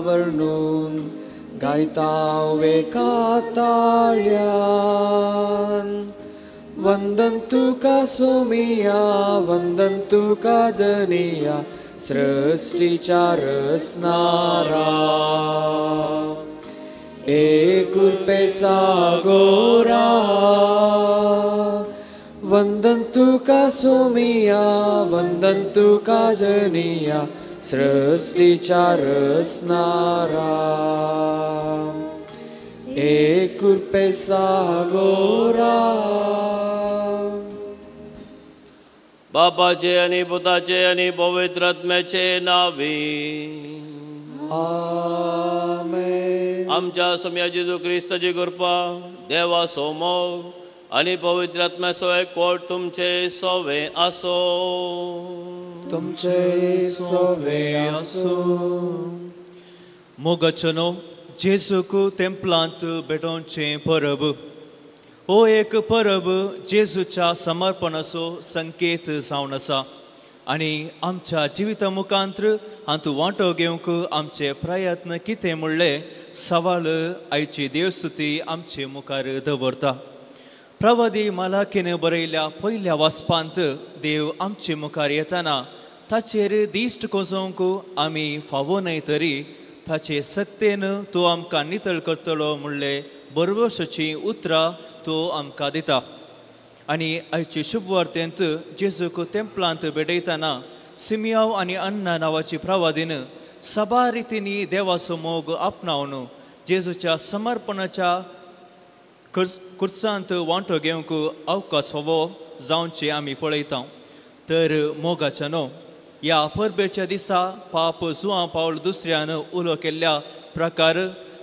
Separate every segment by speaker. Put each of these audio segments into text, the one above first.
Speaker 1: वर्णून गायता एका ताळ्यान. वंदन तुका सोमिया, वंदन तुका धनिया, सृष्टीच्या रचणारा. एक कृपेचा गोरा. वंदन तुका सोमिया, वंदन तुका धनिया, सृष्टीच्या रचणारा. एक कृपेचा गोरा.
Speaker 2: बापाचे आनी पुताचे आनी पवित्र आत्म्याचे नावे
Speaker 1: आमेन.
Speaker 2: आमच्या सोम्या जेजू क्रिस्ताची कृपा, देवाचो मोग आनी पवित्र आत्म्याचो एकवट तुमचे सोवे आसो.
Speaker 1: तुमचे सोवे आसो.
Speaker 3: मोगाचो न्हू जेजूक तेंपलांत भेटोवचें परब हो एक परब जेजूच्या समर्पणाचो संकेत जावन आसा आनी आमच्या जिविता मुखांत्र हातूंत वांटो घेवंक आमचे प्रयत्न कितें म्हणले सवाल आयची देवस्तुती आमचे मुखार दवरता. प्रवादी मालाकीन बरयल्या पयल्या वाचपांत देव आमचे मुखार येताना ताचेर दिश्ट कोसोवंक आमी फावो न्हय तरी ताचे सक्तेन तो आमकां नितळ करतलो म्हणले बरवसाचीं उतरां तो आमकां दिता. आनी आयचे शुभवार्तेंत जेजूक तेंपलांत भेटयतना सिमियाव आनी अन्ना नांवाची प्रवादीन सभा रितींनी देवाचो मोग आपणावन जेजूच्या समर्पणाच्या कुर्सांत वांटो घेवंक अवकाश फावो जावचे आमी पळयता. तर मोगाच्या न्हू ह्या परबेच्या दिसा पाप जुवां पावल दुसऱ्यान उलो केल्ल्या प्रकार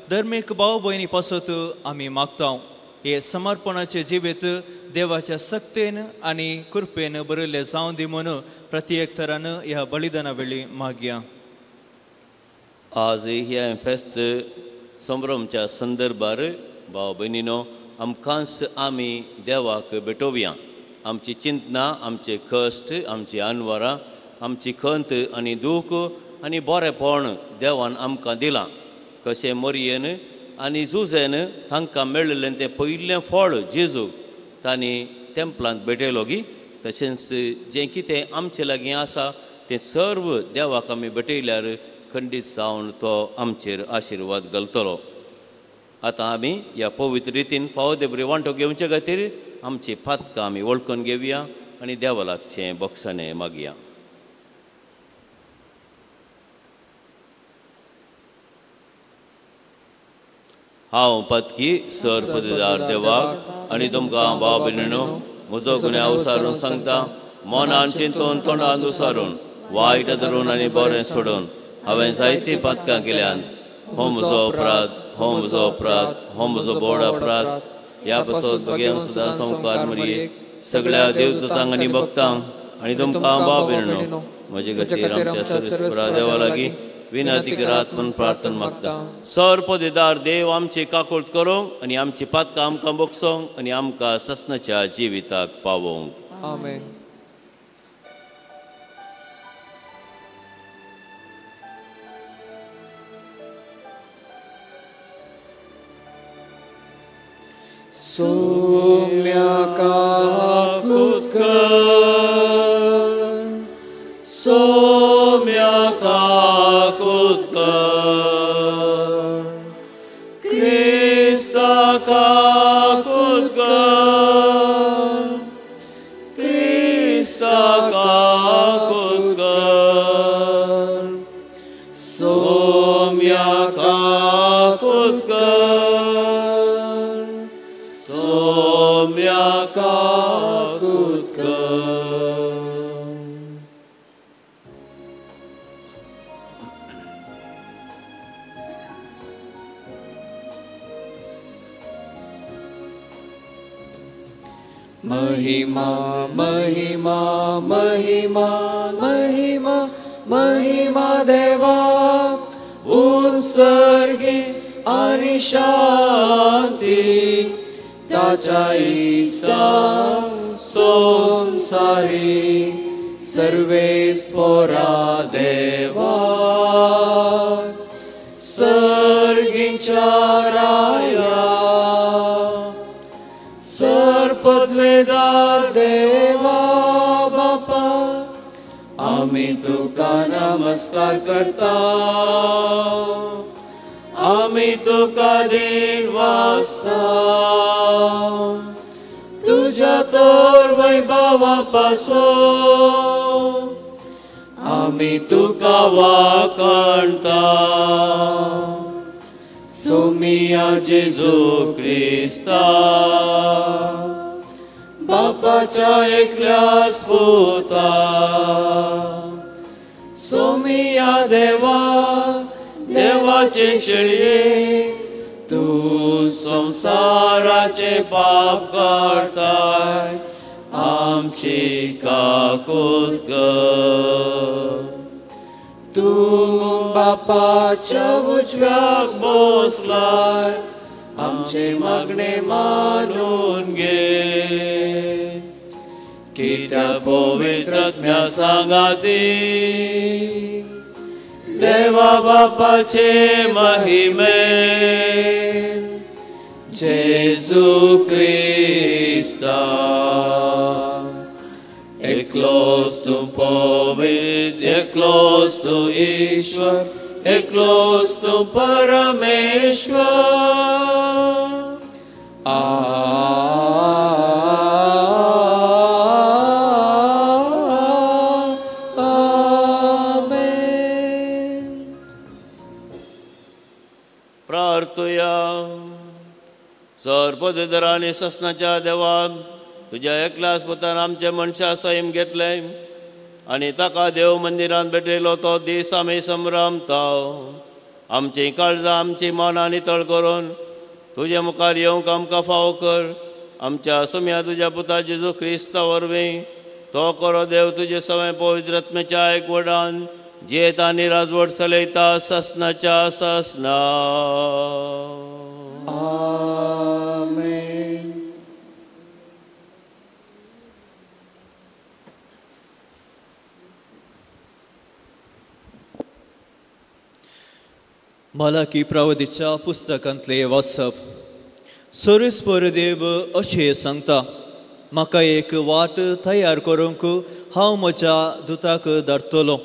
Speaker 3: धर्मीक भाव भयणी पासत आमी मागता. हे समर्पणाचे जिवीत देवाच्या सक्तेन आनी कृपेन बरयल्लें जावं दी म्हूण प्रत्येक तरान ह्या बलिदाना वेळी मागया.
Speaker 2: आज ह्या फेस्त संभ्रमच्या संदर्भार भाव भयणीनो आमकांच आमी देवाक भेटोवया. आमची चिंतना, आमचे कश्ट, आमची अनवरां, आमची खंत आनी दूख आनी बरेपण देवान आमकां दिलां. कशें मोरयेन आनी जुजेन तांकां मेळिल्लें तें पयलें फळ जेजू तांणी तेंपलांत भेटयलो गी, तशेंच जें कितें आमचे लागीं आसा तें सर्व देवाक आमी भेटयल्यार खंडीत जावन तो आमचेर आशिर्वाद घालतलो. आतां आमी ह्या पवित्र रितीन फावो देबरी वांटो घेवचे खातीर आमची पातकां आमी वळखून घेवया आनी देवा लागचें बक्षाणें मागया. हांव पातकी सर पदवीदार देवाक आनी तुमकां भाव भयणीनो म्हजो गुन्यांव उसारून सांगता. मनान चिंतून तोंडान उसारून वायट धरून आनी बरें सोडून हांवें जायतीं पातकां केल्यांत. हो म्हजो अपराध, हो म्हजो अपराध, हो म्हजो बोड अपराध. ह्या पासत भगेवन सुद्दां संवकार मरये सगळ्या देवदूतांक आनी भक्तांक आनी तुमकां भाव भयणीनो म्हजे खातीर आमच्या सर्वेस्परा देवा लागीं विनंती करात म्हूण प्रार्थना मागता. सर पदेदार देव आमची काकूट करूंक आनी आमची पातकां आमकां बगसोंक आनी आमकां ससनाच्या जिविताक पावोवंक.
Speaker 1: आमेन. सोम्या काकूट कर, सोम्या काकूट कर, क्रिस्ता काकूट कर, क्रिस्ता काकूट कर, सोम्या काकूट कर, सोम्या काकूट कर. महिमा महिमा महिमा महिमा महिमा देवाक उत्सर्गी आनी शांती ताच्या इश्टा संसारी सर्वेस्पोरा देवा, पदवेदार देवा बापा, आमी तुका नमस्कार करता, आमी तुका दिन वाचता, तुज्या तोर वैभवा पासून आमी तुका वाखाणता। सोमिया जेजू क्रिस्ता, बापाच्या एकल्याच पुता, सोमिया देवा, देवाचे शेळये, तूं संवसाराचे पाप काडताय, आमची काकूत कर। तूं बापाच्या उजव्याक बसलाय, आमचे मागणे मानून घे, कित्याक पवित्र आत्म्या सांगाती देवा बापाचे महिमे जेजू क्रिस्ता, एकलोच तूं पवित्र, एकलोच तूं ईश्वर, एकलोच तूं परमेश्वर। आमेन।
Speaker 2: प्रार्थुया। सर्वपदधर आनी ससनाच्या देवा, तुज्या एकल्याच पुतान आमचे मनशा सैम घेतलें आनी ताका देव मंदिरांत भेटयलो तो दीस आमी संभ्रमता। आमचीं काळजां आमची मनां नितळ करून तुजे मुखार येवंक आमकां फावो कर। आमच्या सुम्या तुज्या पुता जेजू क्रिस्ता वरवीं तो करो देव तुजे सवय पवित्र आत्म्याच्या एकवटान जियेता आनी राजवट चलयता ससनाच्या ससना।
Speaker 1: आमेन।
Speaker 3: मलाकी प्रवादीच्या पुस्तकांतले वाचप। सर्वेस्पर देव अशें सांगता, म्हाका एक वाट तयार करूंक हांव म्हज्या दुताक धाडटलो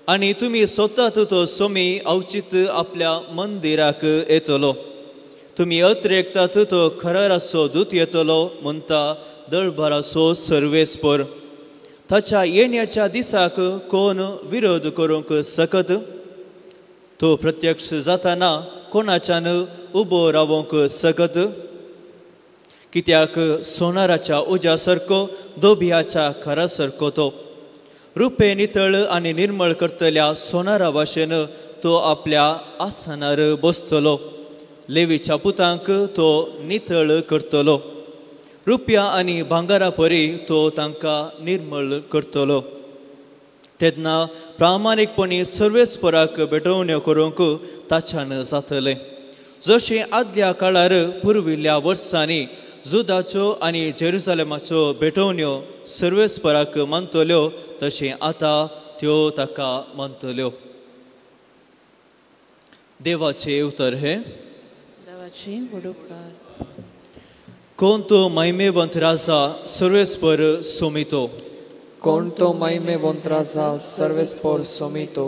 Speaker 3: आनी तुमी सोदतात तो सोमी अवचीत आपल्या मंदिराक येतलो। तुमी अत्रेकतात तो खराराचो दूत येतलो म्हणटा दळभराचो सर्वेस्पर। ताच्या येण्याच्या दिसाक कोण विरोध करूंक शकत? तो प्रत्यक्ष जाताना कोणाच्यान उबो रावोंक शकत? कित्याक सोनाराच्या उज्या सारको दोबियाच्या खरा सारको तो रुपें नितळ आनी निर्मळ करतल्या सोनारा भाशेन तो आपल्या आसनार बसतलो। लेवीच्या पुतांक तो नितळ करतलो, रुपया आनी भांगरा परी तो तांकां निर्मळ करतलो। तेन्ना प्रामाणीकपणी सर्वेस्पराक भेटवण्यो करूंक ताच्यान जातलें, जशें आदल्या काळार पुर्विल्ल्या वर्सांनी जुदाच्यो आनी जेरुजालेमाच्यो भेटवण्यो सर्वेस्पराक मानतल्यो तशें आतां त्यो ताका मानतल्यो। देवाचें उतर हें। कोण तो महिमेवंत राजा सर्वेस्पर सोमितो,
Speaker 1: कोण तो महिमेवंत राजा सर्वेस्पर सोमितो।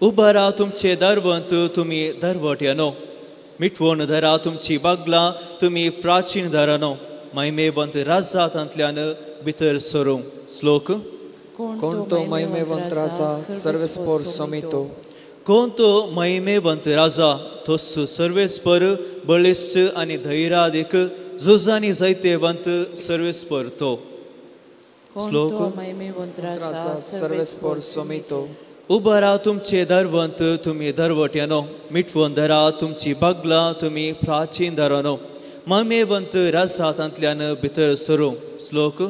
Speaker 3: उबारा तुमचे दरवंत तुमी दरवट्यानो, मिठवण धरा तुमची बागलां तुमी प्राचीन धरानो, महिमेवंत राजा तांतल्यान भितर सरूं। श्लोक।
Speaker 1: कोण तो महिमेवंत राजा सर्वेस्पर सोमितो।
Speaker 3: कोण तो महिमेवंत राजा तोस सर्वेस्पर बळिश्ट आनी धैर्यादीक झुजांनी जैतेवंत सर्वेस्पर तो। श्लोक।
Speaker 1: सर्वेस्पर सोमितो।
Speaker 3: उबारा तुमचे दरवंत तुमी दरवट्यानो, मिठवण धरा तुमची बागलां तुमी प्राचीन धरानो, महिमेवंत राजा तांतल्यान भितर सरूं। श्लोक।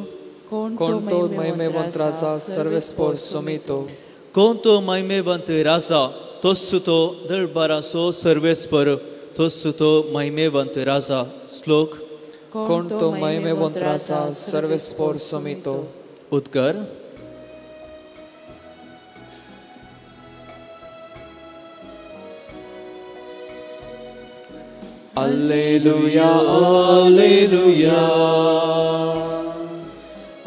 Speaker 1: कोण तो महिमेवंत राजा सर्वेस्पर सोमितो।
Speaker 3: कोण तो महिमेवंत राजा तोस तो दरबाराचो सर्वेस्पर तोस तो महिमेवंत राजा। श्लोक।
Speaker 1: कोण तो महिमेवंत राजा सर्वेस्पर सोमितो।
Speaker 3: उद्गार।
Speaker 1: Alleluia, alleluia,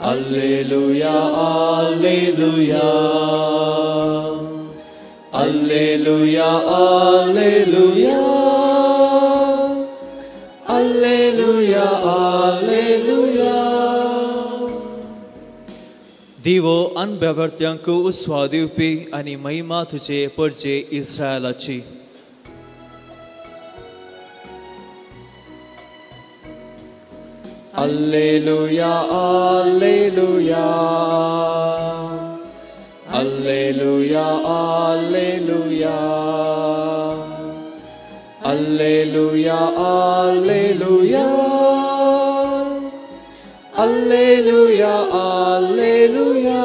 Speaker 1: alleluia, alleluia, alleluia, alleluia, alleluia, alleluia.
Speaker 3: दिवो अनबेवर्त्यांक उस्वा दिवपी आनी महिमा तुजे परजे इस्रायलाची.
Speaker 1: Alleluia, alleluia, alleluia, alleluia, alleluia, alleluia, alleluia, alleluia.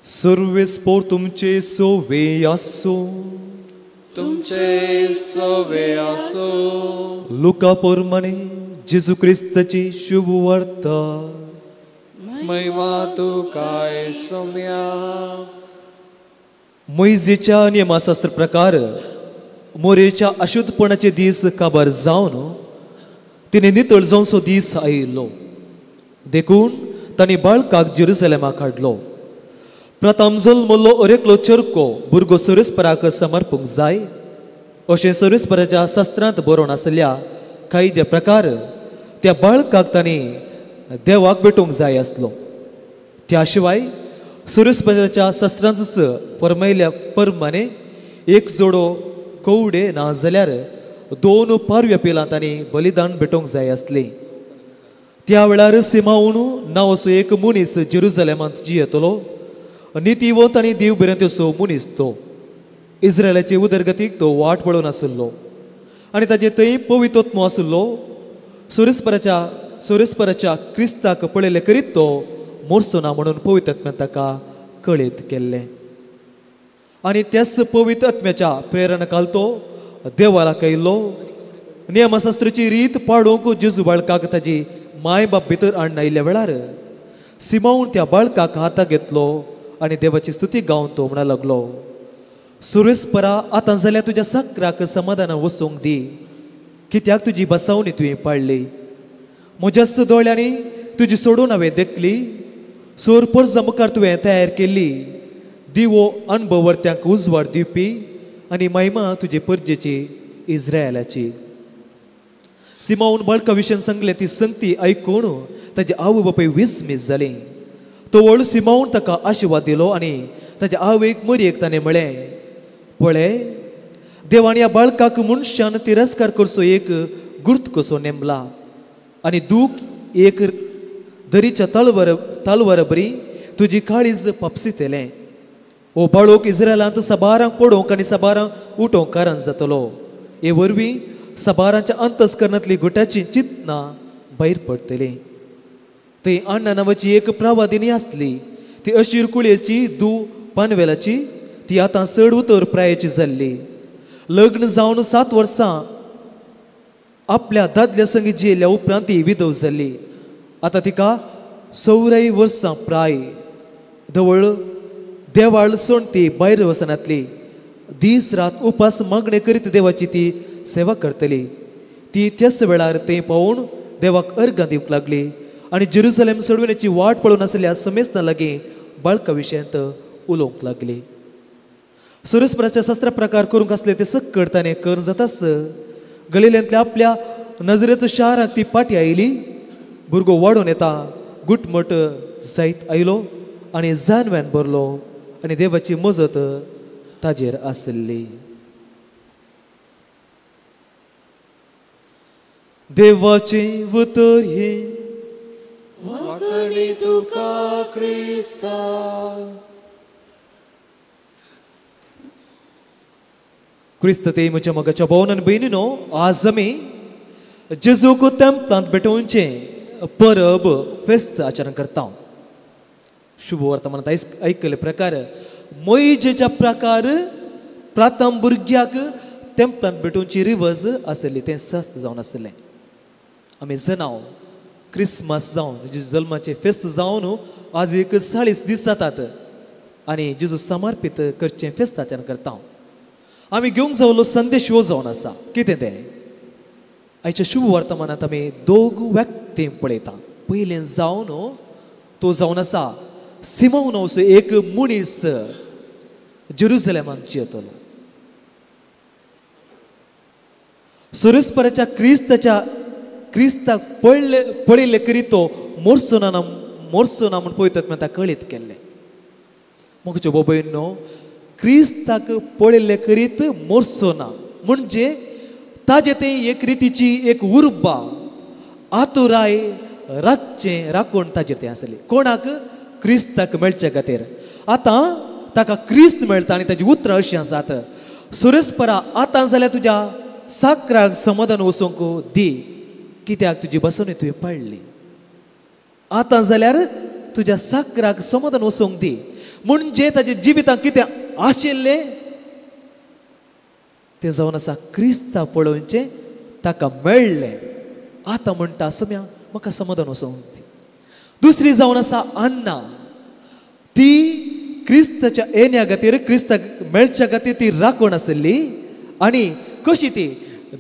Speaker 3: Sarves पोर तुमचे सोवे आसो,
Speaker 1: तुमचे सोवे आसो.
Speaker 3: लुका पोरमाने जेजू क्रिस्ताची शुभ वार्ता.
Speaker 1: महिमा तुकाय सोम्या.
Speaker 3: मोयजेच्या नियमाशास्त्र प्रकार मोरेच्या अशुद्धपणाचे दीस काबार जावन तिणे नितळ जावचो दीस आयिल्लो. देखून तांणी बाळकाक जेरुजलेमाक हाडलो. प्रथम जल्मल्लो अरेकलो चरको भुरगो सर्वेस्पराक समर्पूंक जाय अशें सर्वेस्पराच्या शास्त्रांत बरोवन आसल्या कायद्या प्रकार त्या बाळकाक तांणी देवाक भेटूंक जाय आसलो. त्या शिवाय सर्वेस्पराच्या शास्त्रांतच फरमयल्या परमाने एक जोडो कवडे ना जाल्यार 2 पारव्या पिलां तांणी बलिदान भेटोवंक जाय आसलें. त्या वेळार सिमाऊन नांव असो एक मनीस जेरुजलेमांत जियेतलो. नितीवंत आनी देव भिरांतेचो मनीस तो. इस्रायलाचे उदरगतीक तो वाट पळोवन आशिल्लो आनी ताजे थंय पवित्रोत्मो आशिल्लो. सोरेस्पराच्या क्रिस्ताक पळयले करीत तो मोरचो ना म्हणून पवित्र आत्म्यान ताका कळीत केल्लें. आनी त्याच पवित्र आत्म्याच्या प्रेरणा काल तो देवालाक आयिल्लो. नियमशास्त्राची रीत पाडूंक जेजू बाळकाक ताजी माय बाप भितर हाडून आयिल्ल्या वेळार सिमाऊन त्या बाळकाक हाताक घेतलो आनी देवाची स्तुती गावन तो म्हणा लागलो, सुरेस्परा आतां जाल्यार तुज्या साकराक समाधानान वचूंक दी, कित्याक तुजी बसावणी तुवें पाडली. म्हज्याच दोळ्यांनी तुजी सोडून हांवें देखली. सोर परजा मुखार तुवें तयार केल्ली दिवो अणभवर्त्यांक उजवाड दिवपी आनी महिमा तुजे परजेची इस्रायलाची. सिमाऊन बाळका विशयान सांगलें ती संगती आयकून ताजे आवय बापूय विस्मीत जाली. तो व्हड सिमाऊन ताका आशिर्वाद दिलो आनी ताच्या आवयक मरयेक ताणें म्हळें, पळय देवान ह्या बाळकाक मनशान तिरस्कार करचो एक गुर्त कसो नेमला आनी दूख एक दरीच्या तलवार बरी तुजी काळीज पापसितलें. हो बाळोक इस्रायलांत सबारांक पडोवंक आनी सबारांक उठोवंक कारण जातलो. हे वरवीं सबारांच्या अंतस्करणांतली गुटाची चिंतना भायर पडटली. थंय अण्णा नांवाची एक प्रवादिनी आसली. ती अशीर कुळयेची दू पानवेलाची. ती आतां चड उतर प्रायेची जाल्ली. लग्न जावन 7 वर्सां आपल्या दादल्या संगी जियेल्या उपरांत ती विधव जाल्ली. आतां तिका 84 वर्सां प्राय. धवळ देवाळ सोण ती भायर वचनातली. दीस रात उपास मागणे करीत देवाची ती सेवा करतली. ती त्याच वेळार थंय पावून देवाक अर्गां दिवंक लागली आनी जेरुजलेम सोडविण्याची वाट पळोवन आसल्या समेस्तां लागीं बाळका विशयांत उलोवंक लागली. सुरेस्पराचे शस्त्र प्रकार करूंक आसले ते सक्कड ताणें करून जाताच गलिलेंतल्या आपल्या नजरेंत शाराक ती पाटी आयली. भुरगो वाडून येता गुटमट जायत आयलो आनी जानव्यान भरलो आनी देवाची मजत ताजेर आसली. देवाचें उतर हें
Speaker 1: वाकणी तुका क्रिस्ता.
Speaker 3: क्रिस्त ते म्हज्या मोगाच्या भोवन आनी भयणीनो, आज आमी जेजूक तेंपलांत भेटोवचें परब फेस्त आचरण करता. शुभ वर्तमानांत आयकल्ले प्रकार मोयजेच्या प्रकार प्राथम भुरग्याक तेंपलांत भेटोवची रिवज आसली, तें सस्त जावन आसलें. आमी जनाव क्रिसमस जावन जेजू जल्माचें फेस्त जावन आज एक 40 दीस जातात आनी जेजू समर्पीत करचें फेस्त आचरण करता.
Speaker 4: आमी घेवंक जावलो संदेश हो जावन आसा. कितें तें? आयच्या शुभ वर्तमानांत आमी दोग व्यक्ती पळयता. पयलें जावन तो जावन आसा सिमोन असो एक मनीस जेरुजलेमाक जियेतलो. सुरेस्पराच्या क्रिस्ताच्या क्रिस्ताक पळले पळयल्ले करी तो मोरसो ना मोरसो ना म्हूण पळयतात म्हण ताका कळीत केल्लें. म्हज्या बाबायनो, क्रिस्ताक पळयल्ले करीत मोरसो ना म्हणजे ताजे तें एक रितीची एक उर्बा आतुराय राखचें राखून ताजेर तें आसली. कोणाक? क्रिस्ताक मेळचे खातीर. आतां ताका क्रिस्त मेळटा आनी ताजी उतरां अशीं आसात, सुरेस्परा आतां जाल्यार तुज्या साकराक समाधान वचूंक दी, कित्याक तुजी बसवणी तुवें पाळ्ळी. आतां जाल्यार तुज्या साकराक समाधान वचूंक दी. म्हणजे ताजे जिवितांत कितें आशिल्लें तें जावन आसा क्रिस्ता पळोवचें ताका मेळ्ळें. आतां म्हणटा सम्या म्हाका समाधान वचूंक दी. दुसरी जावन आसा अन्ना. ती क्रिस्ताच्या येण्या खातीर क्रिस्ताक मेळच्या खातीर ती राखण आशिल्ली आनी कशी ती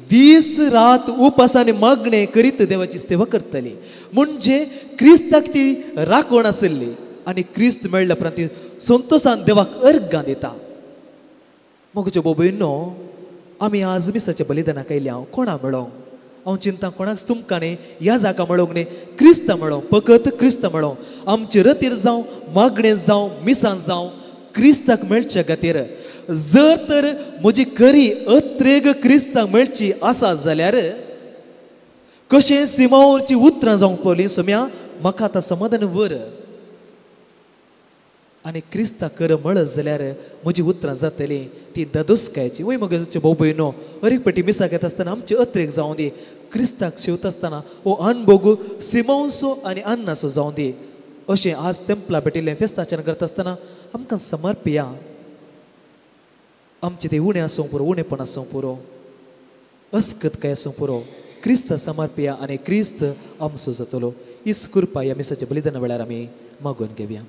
Speaker 4: दीस रात उपास आनी मागणें करीत देवाची सेवा करतली. म्हणजे क्रिस्ताक ती राखण आशिल्ली आनी क्रिस्त मेळ्ळ्या उपरांत ती संतोसान देवाक अर्गां दिता. म्हज्या बाबयनो, आमी आज मिसाच्या बलिदानाक आयल्या. हांव कोणा मेळोंक? हांव चिंता कोणाक तुमकां न्ही ह्या जागा मेळोंक न्ही, क्रिस्त मेळोंक, फकत क्रिस्त मेळोंक. आमचे रतीर जावं, मागणें जावं, मिसान जावं, क्रिस्ताक मेळचे खातीर जर तर म्हजी खरी अत्रेग क्रिस्ताक मेळची आसा जाल्यार कशें सिमावरची उतरां जावंक पावलीं, सम्या म्हाका आतां समाधान वर आनी क्रिस्ताक कर मेळत जाल्यार म्हजी उतरां जातलीं ती दादोसकायची. वय म्हगे भाव भयणो, हर एक पेटी मिसाक येता आसतना आमची अत्रेग जावं दी, क्रिस्ताक शेवता आसतना हो अनभोग सिमावसो आनी अन्नासो जावं दी. अशें आज तेंपला भेटिल्लें फेस्ताचें करता आसतना आमकां समर्पिया. आमचें तें उणें आसूंक पुरो, उणेपण आसूंक पुरो, अस्कत काय आसूंक पुरो, क्रिस्त समर्पिया आनी क्रिस्त आमचो जातलो. हीच कृपा ह्या मिसाच्या बलिदाना वेळार आमी मागून घेवया.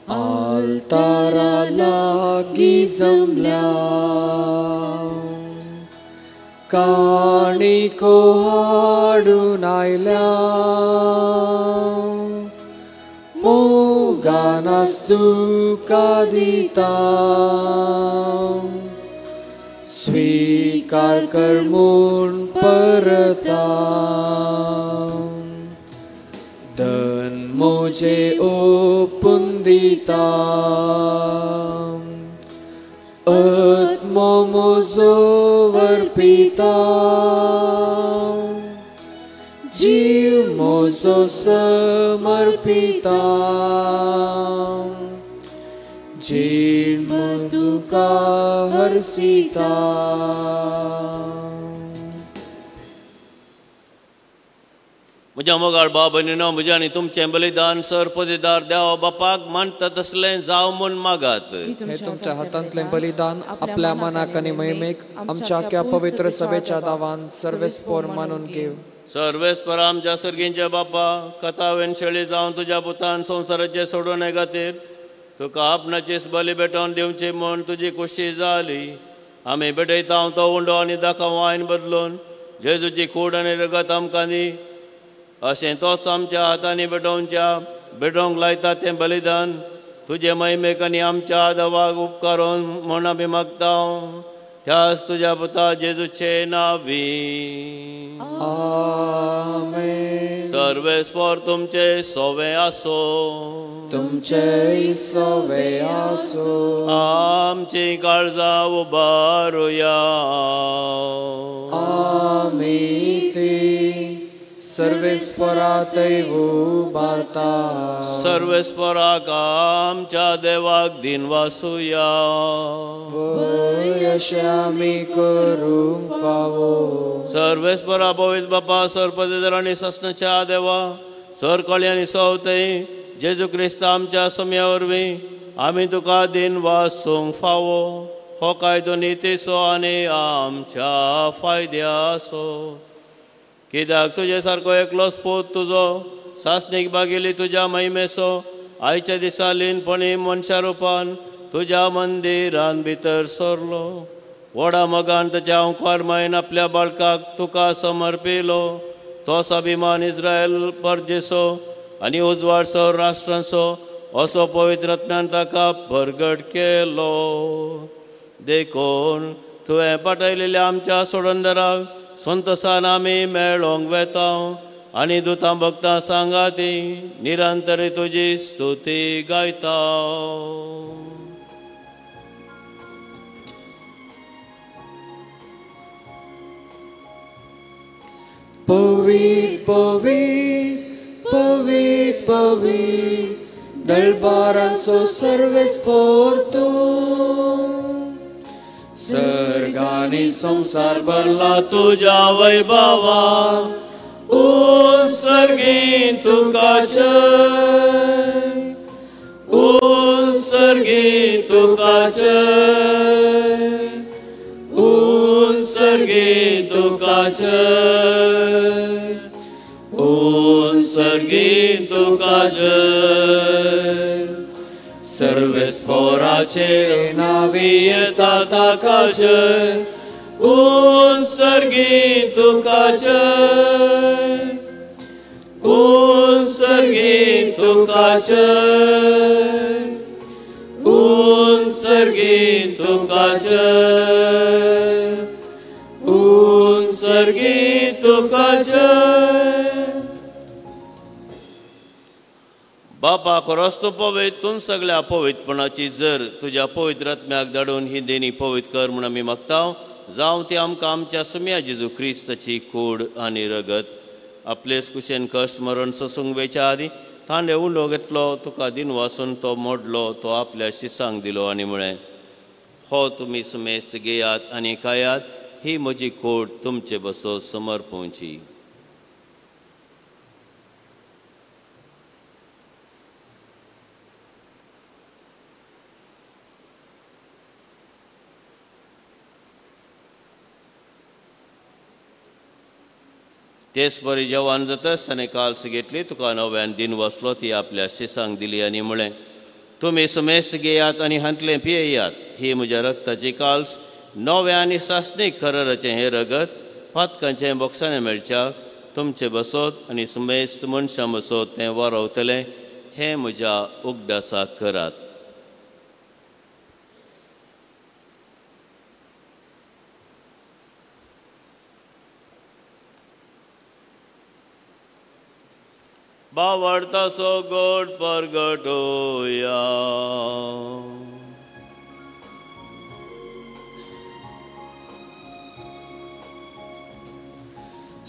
Speaker 1: आल्तारा लागी जमल्या काणिको हाडून आयल्या, मोगान तुका दिता, स्वीकार कर म्हूण परता. धन म्हजें ओपून दिता, आत्मो म्हजो अर्पिता, जीव म्हजो समर्पिता, जीण तुका हरसिता.
Speaker 2: म्हज्या मोगाळ भाव भयणीनो, म्हज्या आनी तुमचें बलिदान सरपदेदार देवा बापाक मानता तसलें जावं म्हूण मागात.
Speaker 1: हे तुमच्या हातांतलें बलिदान आपल्या मनाक आनी महिमेक आमच्या आख्या पवित्र सभेच्या दावान सर्वेस्पोर मानून घेव.
Speaker 2: सर्वेस्पर आमच्या सर्गींच्या बापा, कथावेन शेळी जावन तुज्या पुतान संवसाराचें सोडून खातीर तुका आपणाचीच बली भेटोवन दिवची म्हूण तुजी खोशी जाली. आमी भेटयता तो उंडो आनी दाखा वायन बदलून जेजूची कूड आनी रगत आमकां दी. अशें तोच आमच्या हातांनी भेटोवच्या भेटोवंक लायता तें बलिदान तुजे महिमेक आनी आमच्या आदवाक उपकारून म्हूण आमी मागता. त्याच तुज्या पुता जेजूचे नावी.
Speaker 1: आमेन.
Speaker 2: सर्वेस्पर तुमचे सोवे आसो,
Speaker 1: तुमचे सोवे आसो.
Speaker 2: आमची काळजां उबारुया.
Speaker 1: आमी ती सर्वेस्परातय उबारता.
Speaker 2: सर्वेस्पराक आमच्या देवाक दिनवासुया.
Speaker 1: वय अशें आमी करूंक फावो.
Speaker 2: सर्वेस्परा पवित्र बापा, सरपदेदर आनी ससनाच्या देवा, सरकळी आनी सवतय जेजू क्रिस्त आमच्या सम्या वरवीं आमी तुका दिनवासूंक फावो. हो कायदो नितीचो आनी आमच्या फायद्याचो. कित्याक तुजे सारको एकलोच पूत तुजो सासणीक बागिली तुज्या महिमेचो आयच्या दिसा लीनपणी मनशा रुपान तुज्या मंदिरान भितर सरलो. व्हडा मोगान ताच्या अंकुर मायन आपल्या बाळकाक तुका समर्पिलो. तोच अभिमान इस्रायल परजेचो आनी उजवाडसो राष्ट्रांचो असो पवित्र आत्म्यान ताका परगट केलो. देखून तुवें पाठयलेल्या आमच्या सोडंदराक संतोसान आमी मेळोंक वेता आनी दुतां भक्तां सांगाती निरंतर तुजी स्तुती गायता.
Speaker 1: पवित्र पवित्र पवित्र पवित्र दळबारांचो सर्वेस्पोर तूं,
Speaker 2: सर्गानी संवसार भरला तुज्या वैभवान, उत्सर्गीन तुका जय, उत्सर्गीन तुका जय, उत्सर्गीन तुका जय, उत्सर्गीन तुका जय. सर्वेस्पोराचे नावी येता ताका जय, उत्सर्गीन तुका जय, उत्सर्गीन तुका जय, उत्सर्गीन तुका जय, उत्सर्गीन तुका जय. बापा खरोच तूं पवित्र, तूं सगळ्या पवित्रपणाची जर तुज्या पवित्र आत्म्याक धाडून ही देणी पवित्र कर म्हूण आमी मागता. जावं ती आमकां आमच्या सुम्या जेजू क्रिस्ताची कूड आनी रगत. आपलेच कुशेन कश्ट मरण सोसूंक वेच्या आदीं ताणें उंडो घेतलो, तुका दिन वासून तो मोडलो, तो आपल्या शिसांक दिलो आनी म्हळें, हो तुमी सुमेस्त घेयात आनी खायात, ही म्हजी कूड तुमचे बसो समर्पोवची. तेच बरी जेवण जातच ताणें काल्स घेतली, तुका नव्यान दिन वसलो, ती आपल्या शिसांक दिली आनी म्हळें, तुमी सुमेस्त घेयात आनी हांतलें पियेयात, ही म्हज्या रक्ताची काल्स, नव्या आनी सासणीक खरराचें हें रगत पातकांचें बोक्साणें मेळच्या तुमचे बसोत आनी सुमेस्त मनशां बसोत तें वारवतलें, हें म्हज्या उगडासाक करात. बावडतासो गोड परगटोया.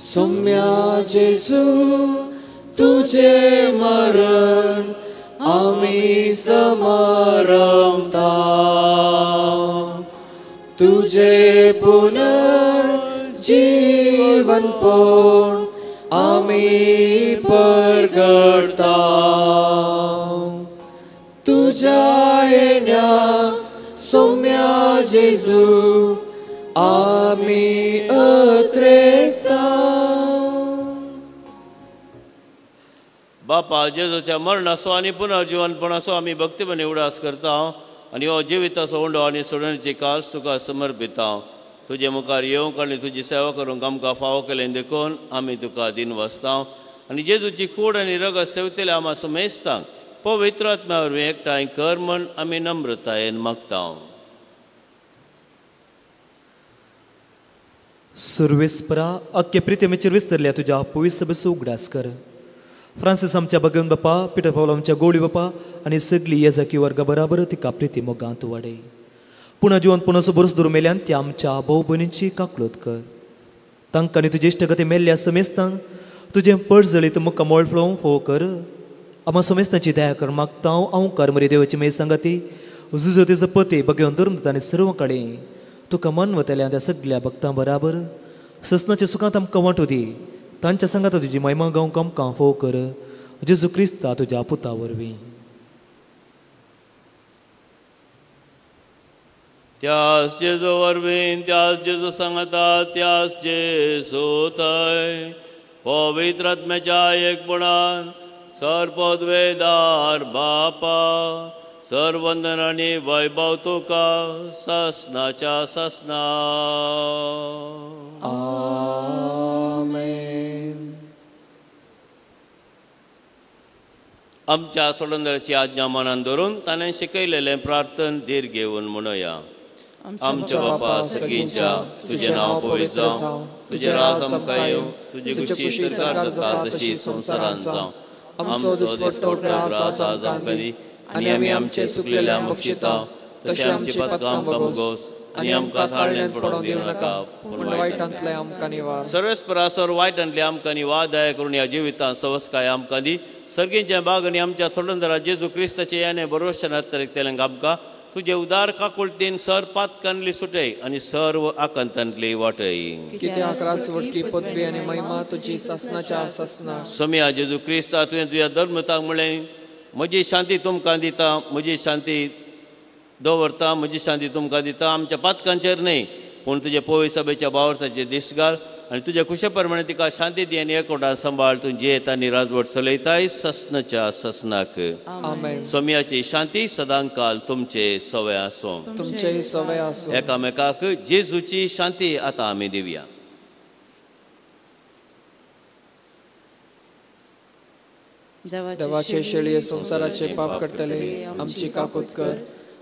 Speaker 1: सोम्या जेजू तुझे मरण आमी समारंभता, तुझे पुनर्जीवन पण आमी परगटता. तुझ्या येण्या सोम्या जेजू आमी अत्रेकता.
Speaker 2: बापा जेजूच्या मरणाचो आनी पुनर्जीवनपणाचो आमी भक्तीपणी उडास करता आनी हो जिविताचो उंडो आनी सोडणीची काल्स तुका समर्पिता. तुजे मुखार येवंक आनी तुजी सेवा करूंक आमकां फावो केलें देखून आमी तुका दिन वाचता आनी जेजूची कूड आनी रगत सेवतले आमा समेस्तांक पवित्र आत्म्या वरवीं एकठांय कर म्हण आमी नम्रतायेन मागता.
Speaker 3: सुर्वेस्परा अख्खे प्रितमेचेर विस्तरल्या तुज्या पवित्र सभेचो उगडास कर. फ्रांसीस आमच्या भगवन बापा, पिटर पावल आमच्या गोळी बापा आनी सगळी येजाकी वर्गा बराबर तिका प्रिती मोगांत वाडय. पुणा जिवन पुणाचो बरोस धरून मेल्यान त्या आमच्या भाव भयणींची काकळूत कर. तांकां आनी तुजे इश्टगती मेल्ल्या समेस्तांक तुजें पडजळीत मुखार मोळ फळोवंक फोव कर. आमा समेस्तांची दया कर मागता हांव कर मरे देवाची मागीर सांगाती जुजोतेचो पती भगवन धरून आनी सर्व कडेन तुका मनवतल्या त्या सगळ्या भक्तां बराबर ससनाच्या सुखांत आमकां वांटू दी. तांच्या सांगाता तुजी महिमा गावंक आमकां फोव कर. जेजू क्रिस्ता तुज्या पुता वरवीं.
Speaker 2: त्यास जेजू वरवीं, त्यास जेजू सांगता, त्यास जेजू थंय पवित्र आत्म्याच्या एकपणान सर्वपदवेदार बापा सर्वंदन आनी वैभव तुका सासनाच्या सासना.
Speaker 1: आमेन.
Speaker 2: आमच्या सोडंदराची आज्ञा मनान धरून ताणें शिकयलेलें प्रार्थन धीर घेवन म्हणुया. आमच्या बापा सगळींच्या तुजें नांव पवित्र जावं, तुजें राज आमकां येवं, तुजी खुशी सरकार जाता तशी संवसारांत जावं. आमचो दिसपट्टो ग्रास आज आमकां दी आनी आमी आमचे चुकलेल्या बक्षिता तशें आमची पातकां आमकां मुगोस आनी आमकां ताळ्यांत पडोवंक दिवं नाका, पूण वायटांतलें आमकां निवार. सर्वेस्परासर वायटांतलें आमकां निवार, दया करून ह्या जिवितांत सवस्काय आमकां दी. सर्गींच्या बाग आनी आमच्या सोडंदरा जेजू क्रिस्ताचे याने बरोवशनात तेलंग आमकां तुजे उदार काकुळतीन सर पातकांतली सुटय आनी सर्व आकांतांतली वाटय.
Speaker 1: कित्याक राजवटकी पदवी आनी महिमा तुजी सासनाच्या सासना.
Speaker 2: सोम्या जेजू क्रिस्ता, तुवें तुज्या धर्मताक म्हणलें, म्हजी शांती तुमकां दिता, म्हजी शांती दवरता, म्हजी शांती तुमकां दिता. आमच्या पातकांचेर न्हय पूण तुजे पवित्र सभेच्या भावार्थाचेर दिश्ट घाल आनी तुज्या खुशे प्रमाणे तिका शांती दी आनी एकवटान सांबाळ. तूं जियेत आनी राजवट चलयताय ससनाच्या ससनाक.
Speaker 1: आमेन.
Speaker 2: सोम्याची शांती सदांकाल तुमचे सवय आसूं.
Speaker 1: तुमचे सवय आसूं.
Speaker 2: एकामेकाक जेजूची शांती आतां आमी दिवया.
Speaker 1: देवाचे शेळये संवसाराचे पाप करतले आमची काकूत कर.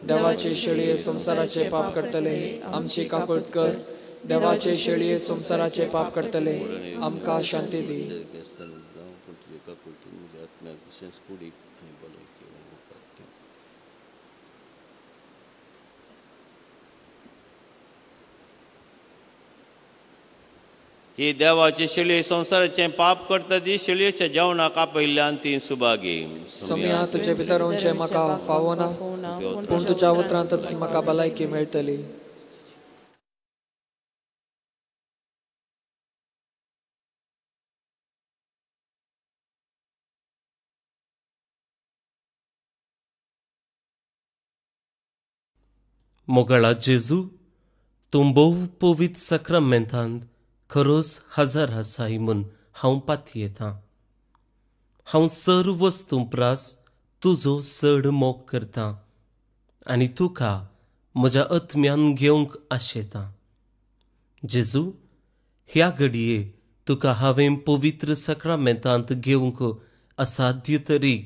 Speaker 1: देवाचे शेळये संवसाराचे पाप करतले आमची काकूत कर. देवाचे शेळये संवसाराचे पाप करतले आमकां शांती दी.
Speaker 2: ही देवाची शेळी संवसाराचें पाप करता ती शेळयेच्या जेवणाक आपयल्ल्यान ती सुभागी.
Speaker 1: सोम्या तुजे भितर वचचें म्हाका फावना, पूण तुज्या उतरांतच म्हाका भलायकी मेळटली.
Speaker 5: मोगाळा जेजू, तूं भोव पवित्र साक्रामेंतांत खरोच हजार आसाय म्हूण हांव पातयेतां. हांव सर्व वस्तूं प्रास तुजो चड मोग करतां आनी तुका म्हज्या आत्म्यान घेवंक आशेतां. जेजू, ह्या घडये तुका हांवें पवित्र साक्रामेंतांत घेवंक असाध्य तरी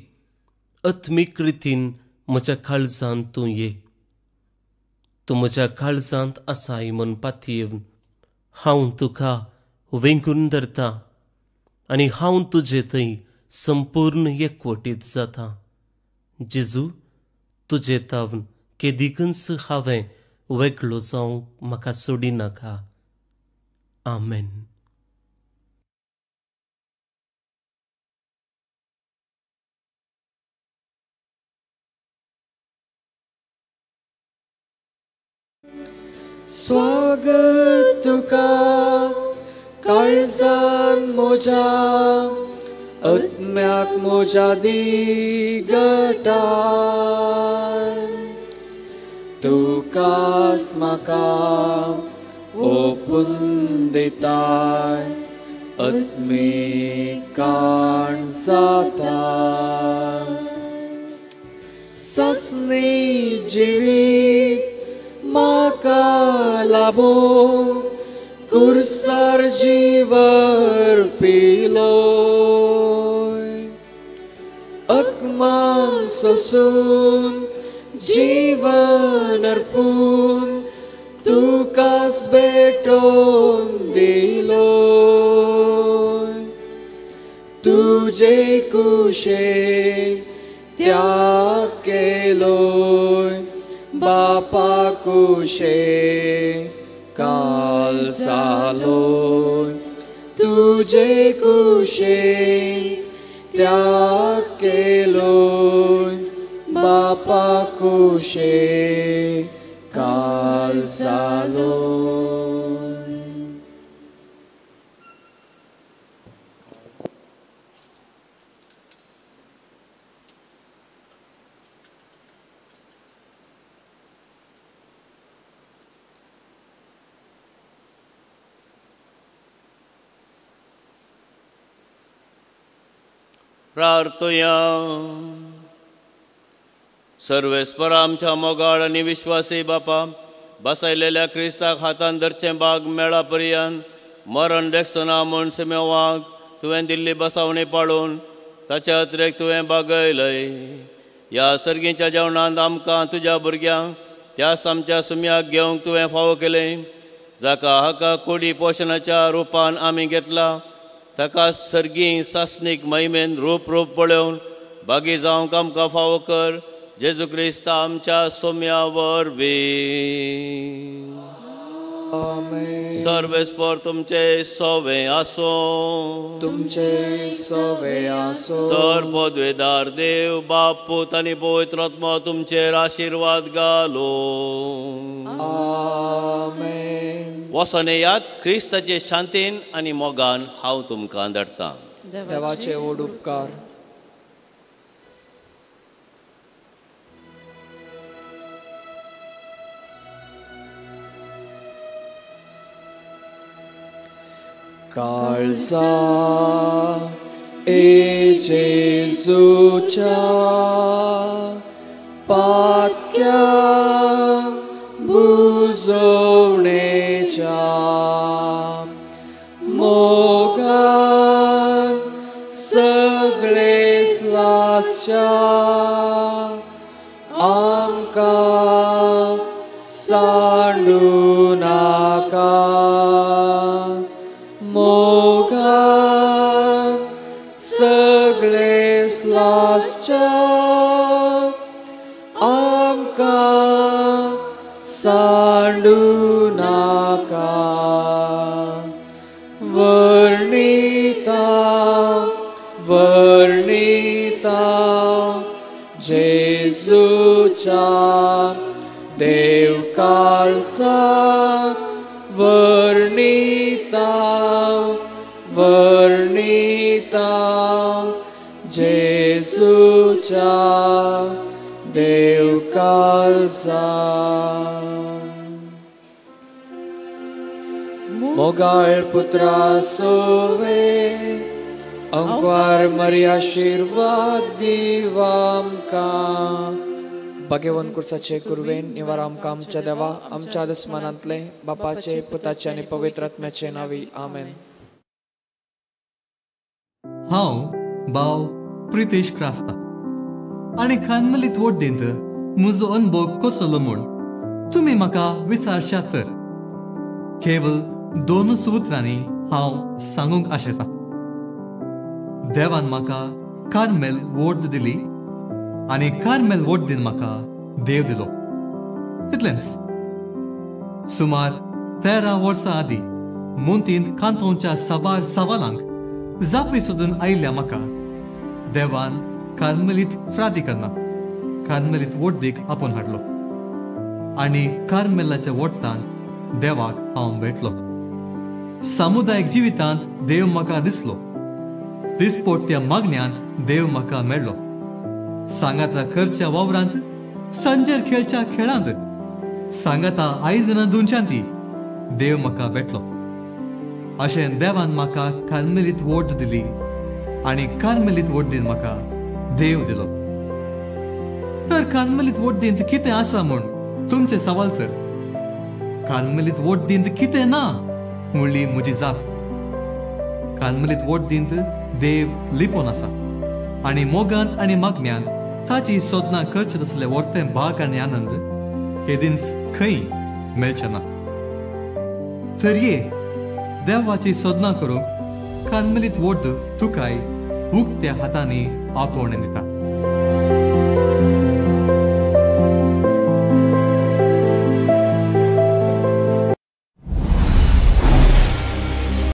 Speaker 5: आत्मीक रितीन म्हज्या काळजांत तूं ये. तूं म्हज्या काळजांत आसाय म्हूण पातयेवन हांव तुका वेंगून धरता आनी हांव तुजे थंय संपूर्ण एकवटीत जाता. जेजू, तुजे तावन केदिकूच हांवें वेगळो जावंक म्हाका सोडिनाका. आमेन.
Speaker 1: स्वागत तुका काळजान म्हज्या, आत्म्याक म्हज्या दिगटान. तुकाच म्हाका ओपून दिताय, आत्मीक काण जाता. सासणी जिवीत म्हाका लाभूं, कुर्सार जीवर पिलोय. अकमान सोसून जीवन अर्पून तुकाच भेटोवन दिलोय. तुजे कुशे त्याग केलोय, बापा कुशे काल जालोय. तुजे कुशे त्याग केलोय, बापा कुशे काल जालोय.
Speaker 2: प्रार्थया. सर्वेस्पर आमच्या मोगाळ आनी विश्वासी बापा, बसयलेल्या क्रिस्ताक हातान धरचें बाग मेळा पर्यंत मरण देखचो म्हूण सिमेवाक तुवें दिल्ली बसावणी पाळून ताच्या अत्रेक तुवें बागयलय. ह्या सर्गीच्या जेवणांत आमकां तुज्या भुरग्यांक त्याच आमच्या सुम्याक घेवंक तुवें फावो केलें, जाका हाका कोडी पोशणाच्या रुपान आमी घेतला ताका सर्गी सासणीक महिमेन रूप रूप पळोवन बागी जावंक आमकां फावो कर, जेजू क्रिस्त आमच्या सोम्या वरवीं. सर्वेस्पर तुमचे सोवे आसो,
Speaker 1: तुमचे सोवे आसो.
Speaker 2: सर पदवेदार देव बाप पूत आनी पवित्र आत्मो तुमचेर आशिर्वाद घालो.
Speaker 1: आमेन.
Speaker 2: वचोन येयात क्रिस्ताचे शांतीन आनी मोगान हांव तुमकां धाडटां.
Speaker 1: देवाचे व्हड उपकार. काळजा ए जेजूच्या पातक्या बुजवणेच्या मोगान सगळे लासच्या आमकां सांडू नाका. मोगान सगळे लासच्या आमकां सांडू नाका. वर्णिता वर्णिता जेजूच्या देव काळसा, वर्णिता वर्णिता जेजूच्या देव काळसा. मोगाळ पुत्रा सोवे अंकवार मरी आशिर्वाद दिव आमकां. भाग्यवन कुर्साचे कुरवेन निवार आमकां आमच्या देवा आमच्या दुस्मानांतले बापाचे पुताचे आनी पवित्र आत्म्याचे नांवी. आमेन.
Speaker 6: हांव भाव प्रितेश क्रास्ता आनी कार्मेलीत वड्डेंत म्हजो अनुभव कसलो म्हूण तुमी म्हाका विचारशात तर केवल दोन उतरांनी हांव सांगूंक आशेतां. देवान म्हाका कार्मेल वोट दिली आनी कार्मेल वोट दिन म्हाका देव दिलो. तितलेंच. सुमार 13 वर्सां आदीं मुंतींत कांतोंच्या साबार सवालांक जापी सोदून आयिल्ल्या म्हाका देवान कार्मेलीत फ्रादी करना कार्मेलीत वोड्डीक आपोवन हाडलो आनी कार्मेलाच्या वोट्टांत देवाक हांव भेटलो. सामुदायीक जिवितांत देव म्हाका दिसलो. दिसपोट्या मागण्यांत देव म्हाका मेळ्ळो. सांगाता करच्या वावरांत, संजेर खेळच्या खेळांत, सांगाता आयदनां धुवच्यांत देव म्हाका भेटलो. अशें देवान म्हाका कार्मेलीत वोट दिली आनी कार्मेलीत वोट दिन म्हाका देव दिलो. तर कार्मेलीत वोट दींत कितें आसा म्हूण तुमचें सवाल तर कार्मेलीत वोट दींत कितें ना म्हणली म्हजी जाप. कार्मेलीत वोट दींत देव लिपोन आसा आनी मोगांत आनी मागण्यांत ताची सोदना करचे तसले वर्तें भाग आनी आनंद हेदींच खंय मेळचे ना. तर ये देवाची सोदना करूंक कार्मेलीत वोट तुकाय उक्त्या हातांनी आपोवणें दिता.